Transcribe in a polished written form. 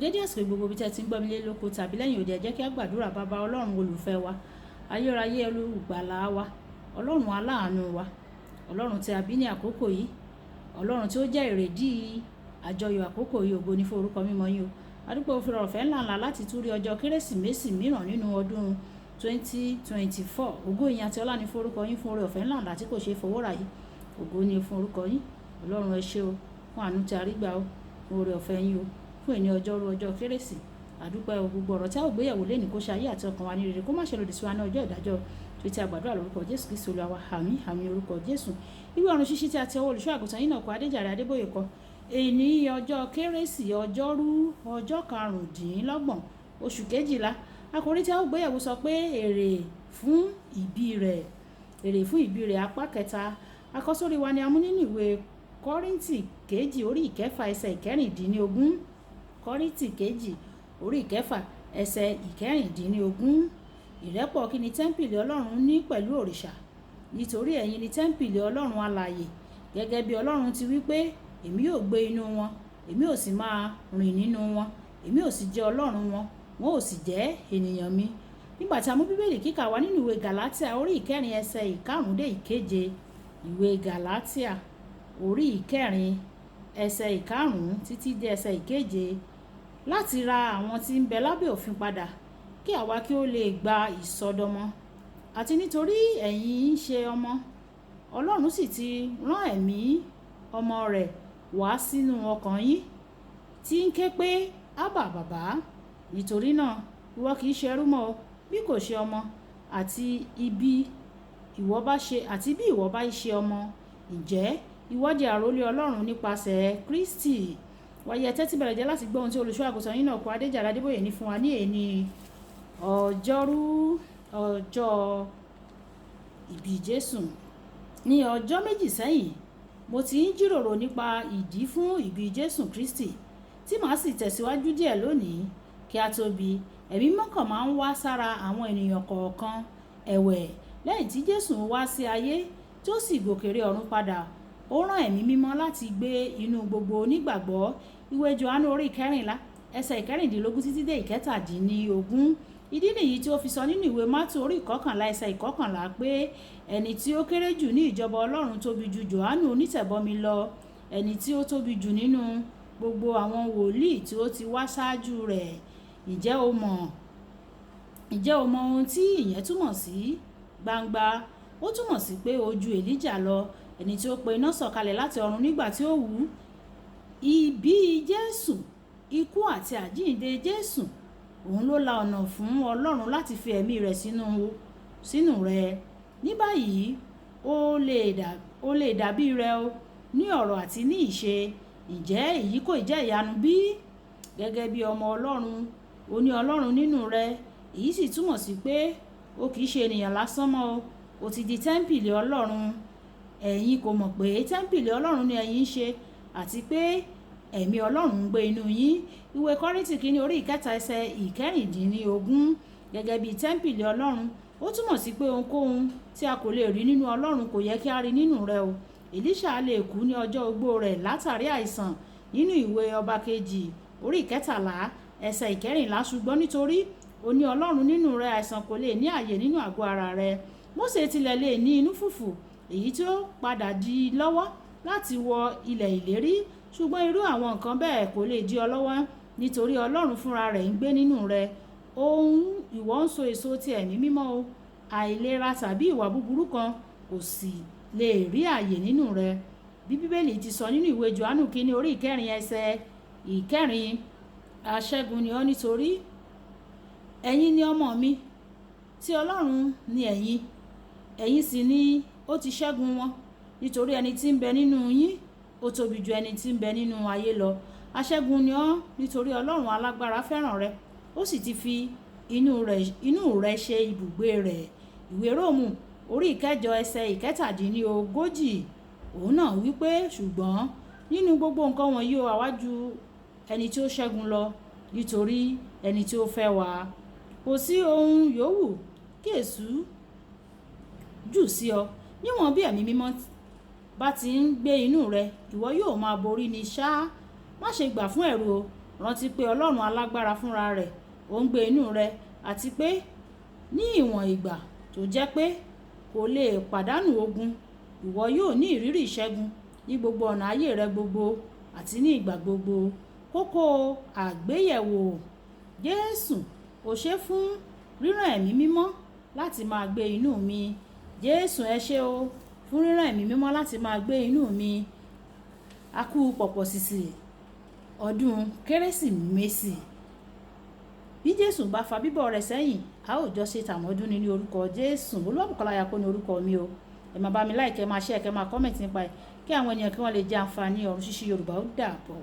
Dédé àsìkò gbogbo ibi tí ẹ ti ń gbọ́ mi lé lóko tàbí lẹ́yìn òde, ẹ jẹ́ kí a gbàdúrà. Bàbá Ọlọ́run olùfẹ́ wa, ayérayé olùgbàlà wa, Ọlọ́run aláàánú wa, Ọlọ́run tí a bí ní àkókò yìí, Ọlọ́run tí ó jẹ́ èrèdí àjọyọ̀ àkókò yìí, ògo ni fún orúkọ mímọ́ yín o. A dúpẹ́ o fún ọ̀fẹ́ ńláǹlà láti tún rí ọjọ́ Kérésìmesì mìíràn nínú ọdún 2024. Ògo, ìyìn àti ọlá ni fún orúkọ yín fún oore ọ̀fẹ́ ńláǹlà tí kò ṣe é fowó rà yìí. Ògo ni fún orúkọ yín. Ọlọ́run, ẹ ṣé o fún àánú tí a rí gbà o, fún oore ọ̀fẹ́ yín o, fún èní ọjọ́rú ọjọ́ Kérésì. A dúpẹ́ o. Gbogbo ọ̀rọ̀ tí a ó gbéyẹ̀wò lénìí, kó ṣe ayé àti ọkàn wa ní rere, kó má ṣe lòdì sí wa ní ọjọ́ ìdájọ́ tó tí a gbàdúrà lórúkọ Jésù Kristi Olúwa wa. Àmín, àmín, orúkọ Jésù. Ìwé ọ̀run ṣíṣí tí a ti ọwọ́ olùṣọ́ àgùntàn yìí náà kọ, Adéjàre Adébóyè kọ. Èní ọjọ́ Kérésì, ọjọ́rú, ọjọ́ 25 oṣù 12. Àkòrí tí a ó gbéyẹ̀wò sọ pé èrè fún ìbí rẹ̀, èrè fún ìbí rẹ̀, apá kẹta. Àkọ́sórí wa ni a mú nínú ìwé Kọ́ríńtì kejì, orí 6, ẹsẹ̀ 16. Kọ́ríńtì kejì, orí 6, ẹsẹ̀ 16. Ìrẹ́pọ̀ kí ni tẹ́ḿpìlì Ọlọ́run ní pẹ̀lú òrìṣà? Nítorí ẹ̀yin ni tẹ́ḿpìlì Ọlọ́run alààyè, gẹ́gẹ́ bí Ọlọ́run ti wí pé, "Èmi yóò gbé inú wọn, èmi ò sì máa rìn nínú wọn, èmi ò sì jẹ́ Ọlọ́run wọn, wọn ò sì jẹ́ ènìyàn mi." Nígbà tí a mú Bíbélì kíkà wá nínú ìwé Gàlátíà, orí 4, ẹsẹ̀ 5 dé 7. Ìwé Gàlátíà, orí 4, ẹsẹ̀ 5 títí dé ẹsẹ̀ 7. Láti ra àwọn tí ń bẹ lábẹ́ òfin padà, kí àwa kí ó lè gba ìsọdọmọ. Àti nítorí ẹ̀yin ń ṣe ọmọ, Ọlọ́run sì ti rán ẹ̀mí ọmọ rẹ̀ wá sínú ọkàn yín, tí ń ké pé, "Ábà, bàbá." Nítorí náà, ìwọ kì í ṣe ẹrú mọ́ o, bí kò ṣe ọmọ, àti bí ìwọ bá ṣe ọmọ, ǹjẹ́ ìwọ di àrólé Ọlọ́run nípasẹ̀ Kristi. Wáyé, tẹ́tí bẹ̀rẹ̀ jẹ́ láti gbọ́ ohun tí olùṣọ́ àgùntàn yín náà kọ, Adéjàre Adébóyè, ní fún wa ní èní ọjọ́rú, ọjọ́ ìbí Jésù. Ní ọjọ́ 2 sẹ́yìn, mo ti ń jíròrò nípa ìdí fún ìbí Jésù Kristi, tí màá sì tẹ̀síwájú díẹ̀ lónìí. Kí a tó bí, ẹ̀mí mímọ́ kan máa ń wá sára àwọn ènìyàn kọ̀ọ̀kan. Ẹ̀wẹ̀, lẹ́yìn tí Jésù wá sí ayé tí ó sì gòkèrè ọ̀run padà, ó rán ẹ̀mí mímọ́ láti gbé inú gbogbo onígbàgbọ́. Ìwé Jòhánù, orí 14, ẹsẹ̀ 16 títí dé 17. Ìdí nìyí tí ó fi sọ nínú ìwé Mátù, orí 11, ẹsẹ̀ 11 pé ẹni tí ó kéré jù ní ìjọba Ọlọ́run tóbi ju Jòhánù onítẹ̀bọmi lọ, ẹni tí ó tóbi jù nínú gbogbo àwọn wòlíì tí ó ti wá ṣáájú rẹ̀. Ǹjẹ́ o mọ ohun tí ìyẹn túmọ̀ sí? Gbangba, ó túmọ̀ sí pé ó ju Èlíjà lọ, ẹni tí ó pe iná sọ̀kalẹ̀ láti ọ̀run nígbà tí ó wù ú. Ìbí Jésù, ikú àti àjíǹde Jésù, òun ló la ọ̀nà fún Ọlọ́run láti fi ẹ̀mí rẹ̀ sínú rẹ̀. Ní báyìí, ó lè dàbí rẹ̀ o ní ọ̀rọ̀ àti ní ìṣe. Ǹjẹ́ èyí kò jẹ́ ìyanu bí? Gẹ́gẹ́ bí ọmọ Ọlọ́run, o ní Ọlọ́run nínú rẹ. Èyí sì túmọ̀ sí pé o kì í ṣe ènìyàn lásán mọ́ o. O ti di tẹ́ḿpìlì Ọlọ́run. Ẹ̀yin kò mọ̀ pé tẹ́ḿpìlì Ọlọ́run ni ẹ̀yin ń ṣe, àti pé ẹ̀mí Ọlọ́run ń gbé inú yín? Ìwé Kọ́ríńtì kìíní, orí 3, ẹsẹ̀ 16. Gẹ́gẹ́ bí tẹ́ḿpìlì Ọlọ́run, ó túmọ̀ sí pé ohunkóhun tí a kò lè rí nínú Ọlọ́run kò yẹ kí a rí nínú rẹ o. Èlíṣà lè kú ní ọjọ́ ogbó rẹ̀ látàrí àìsàn nínú ìwé Ọba kejì, orí 13, ẹsẹ̀ 14, ṣùgbọ́n nítorí o ní Ọlọ́run nínú rẹ, àìsàn kò lè ní ààyè nínú àgọ́ ara rẹ. Mósè tilẹ̀ lè ní inú fùfù, èyí tí ó padà di lọ́wọ́ láti wọ ilẹ̀ ìlérí, ṣùgbọ́n irú àwọn nǹkan bẹ́ẹ̀ kò lè di ọ lọ́wọ́, nítorí Ọlọ́run fúnra rẹ̀ ń gbé nínú rẹ. Ohun ìwọ ń so èso ti ẹ̀mí mímọ́ o. Àìlera tàbí ìwà búburú kan kò sì lè rí ààyè nínú rẹ. Bí Bíbélì ti sọ nínú ìwé Jòhánù kínní, orí 4, ẹsẹ̀ 4, aṣẹ́gun ni ọ́, nítorí ẹ̀yin ni ọmọ mi, tí Ọlọ́run ni ẹ̀yin, ẹ̀yin sì ni ó ti ṣẹ́gun wọn, nítorí ẹni tí ń bẹ nínú yín ó tóbi ju ẹni tí ń bẹ nínú ayé lọ. Aṣẹ́gun ni ọ́, nítorí Ọlọ́run alágbára fẹ́ràn rẹ, ó sì ti fi inú rẹ̀ ṣe ibùgbé rẹ̀. Ìwé Róòmù, orí 8, ẹsẹ̀ 37, òun náà wípé, ṣùgbọ́n nínú gbogbo nǹkan wọ̀nyí o, àwa ju ẹni tí ó ṣẹ́gun lọ nítorí ẹni tí ó fẹ́ wa. Kò sí ohun yòówù kí èṣù jù sí ọ. Níwọ̀n bí ẹ̀mí mímọ́ bá ti ń gbé inú rẹ, ìwọ yóò máa borí ní ṣá. Má ṣe gbà fún ẹ̀rù o. Rántí pé Ọlọ́run alágbára fúnra rẹ̀ ó ń gbé inú rẹ, àti pé ní ìwọ̀n ìgbà tó jẹ́ pé kò lè pàdánù ogun, ìwọ yóò ní ìrírí ìṣẹ́gun ní gbogbo ọ̀nà ayé rẹ gbogbo àti ní ìgbà gbogbo. Kókó àgbéyẹ̀wò: Jésù, o ṣé fún rírán Ẹ̀mí Mímọ́ láti máa gbé inú mi. Jésù, ẹ ṣé o fún rírán Ẹ̀mí Mímọ́ láti máa gbé inú mi. A kú pọ̀pọ̀ ṣìṣì ọdún Kérésìmesì. Bí Jésù bá fa bíbọ̀ rẹ̀ sẹ́yìn, a ó jọ ṣe tàmọ́dún ní orúkọ Jésù. Olúwabùkọ́lá Ayako ní orúkọ mi o. Ẹ máa bá mi like, ẹ máa share, kẹ́ máa comment nípa ẹ̀ kí àwọn ènìyàn kí wọ́n lè jẹ àǹfààní ọ̀run ṣíṣí Yorùbá. Ó dàbọ̀.